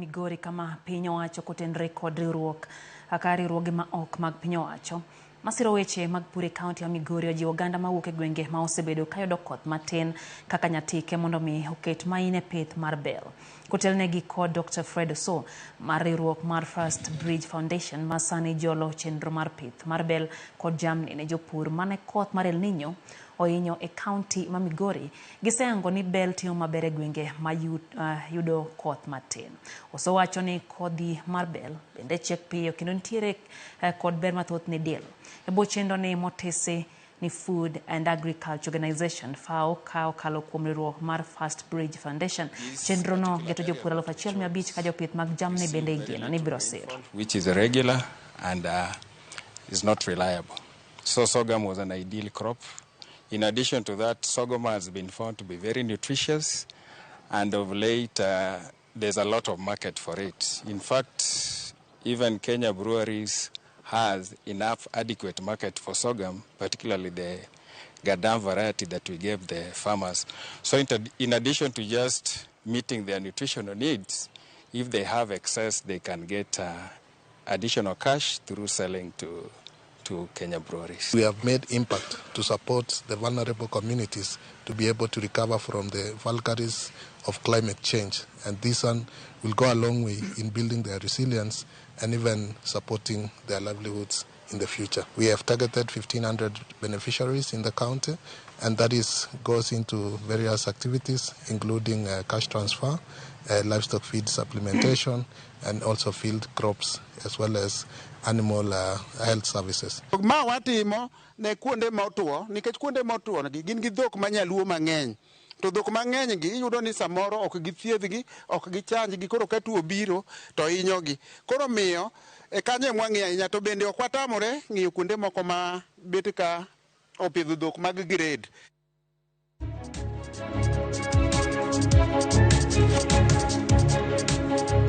Migori kama piny owacho kotenre kod riwruok ka riwruoge ma ok mag piny owacho masiro weche mag pur e kaunti ma Migori ojiwo oganda mawuok e gwenge ma osebedo kayudo koth matin kaka Nyatike mondo mi oket main e pith mar bel. Kotelnegi kod Dr. Fred Oso mar riwruok mar First Bridge Foundation ma sani jolo chenro mar pith mar bel kod jamni ne jopur mane koth mar El Nino ohinyo e kaunti ma Migori, giseyango ni bel timo maber e gwenge ma yudo koth matin. Oso wacho ni kodhi mar bel bende chiek piyo kendo nitiere kod ber mathoth ne del. E bwo chenro ni motisi ni Food and Agriculture Organization FAO ka okalo kuom riwruok mar First Bridge Foundation. Chenro no geto jopur 1500 ka jopith mag jamni bende igeno ni biro siro. Which is irregular and is not reliable. So sorghum was an ideal crop. In addition to that, sorghum has been found to be very nutritious, and of late there's a lot of market for it. In fact, even Kenya Breweries has enough adequate market for sorghum, particularly the Gadam variety that we gave the farmers. So in addition to just meeting their nutritional needs, if they have excess, they can get additional cash through selling to Kenya Breweries. We have made impact to support the vulnerable communities to be able to recover from the vagaries of climate change. And this one will go a long way in building their resilience and even supporting their livelihoods in the future. We have targeted 1,500 beneficiaries in the county, and that is goes into various activities, including cash transfer, livestock feed supplementation, and also field crops, as well as animal health services. Ma watimo ne kuonde motwo nikech kuonde motwo gi gin gi dhok manyaluo mang'eny to dhok mang'eny gi iyudo ni samoro ok githiedhgi, ok gichanjgi. Koro ka tuo biro to hinyogi. Koro miyo e kanyo ema wang'iyo ahinya. To bende ok watamore ng'iyo kuonde moko ma bet ka opidho dhok mag grade.